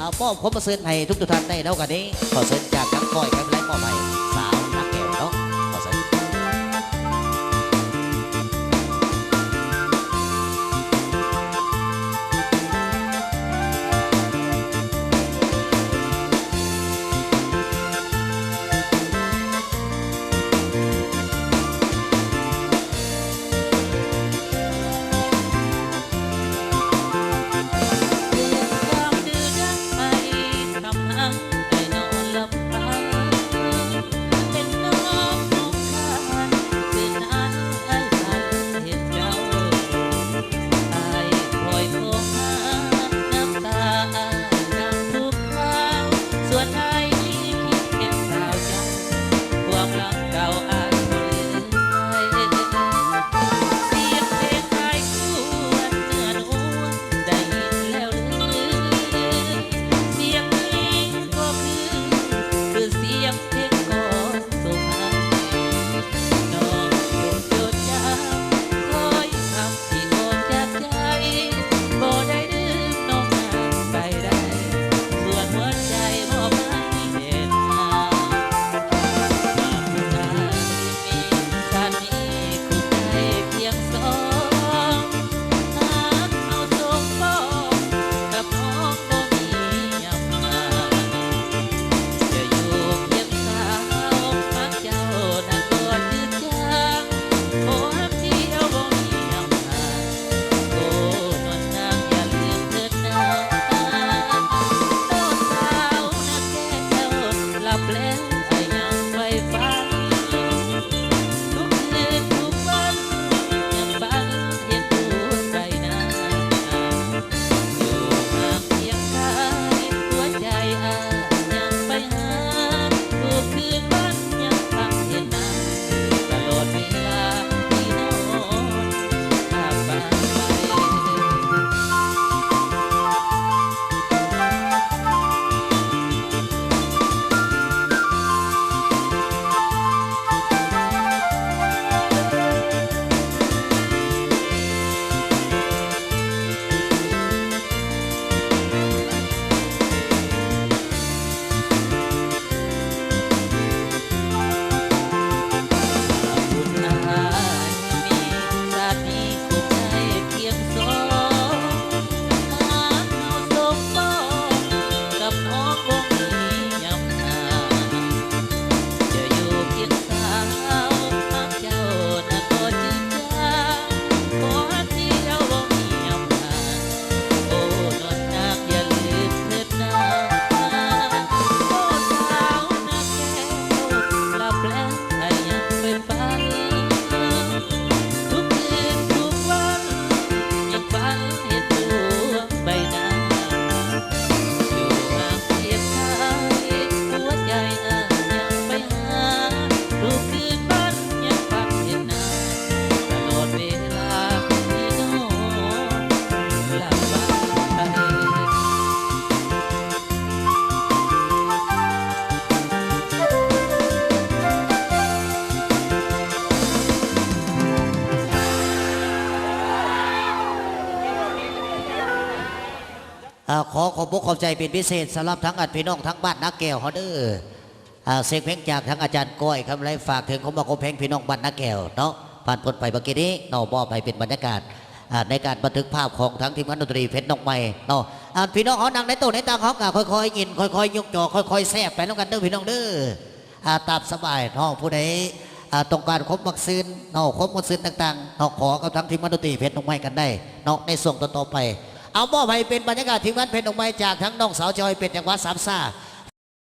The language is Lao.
ອາ ມອບຄວາມຊື່ນໃຫ້ທຸກໆທ່ານໄດ້ເນາະ ກະນີ້ ຂໍເຊີນຈາກທາງກ້ອຍກັບໄລມອບໃຫ້ສາວນາແກ້ວເນາະ ຂໍເຊີນ. ອາ ຂໍຂອບອົກຂອບໃຈເປັນພິເສດສຳລັບທາງອັນພີ່ນ້ອງທາງບ້ານນາແກ້ວເຮົາເດີ. ອາ ສຽງເພງຈາກທາງອາຈານກ້ອຍຄຳໄລ ຝາກເຖິງຄວາມຮັກຄວາມແພງພີ່ນ້ອງບ້ານນາແກ້ວເນາະ ຜ່ານພົ້ນໄປເມື່ອກີ້ນີ້ເນາະ ມອບໃຫ້ເປັນບັນຍາກາດ ອາ ໃນການບັນທຶກພາບຂອງທາງທີມງານດົນຕີເພດນ້ອງໃໝ່ເນາະ. ອາ ພີ່ນ້ອງເຮົານັ່ງໃນໂຕະໃນຕັ່ງ ເຮົາກະຄ່ອຍໆຍິນ ຄ່ອຍໆຍົກຈໍ ຄ່ອຍໆແຊບໄປນຳກັນເດີພີ່ນ້ອງເດີ. ອາ ຕາມສະບາຍເນາະ ຜູ້ໃດ ອາ ຕ້ອງການຄວາມມັກຊື່ນເນາະ ຄວາມມ່ວນຊື່ນຕ່າງໆເນາະ ຂໍກັບທາງທີມງານດົນຕີເພດນ້ອງໃໝ່ກັນໄດ້ເນາະ ໃນຊ່ວງຕໍ່ໆໄປ. ເອົາ ມອບໃຫ້ເປັນບັນຍາກາດທີມງານເພດນ້ອງໃໝ່ ຈາກທາງນ້ອງສາວຈອຍ ເປັນຈັງຫວະສາມຊາ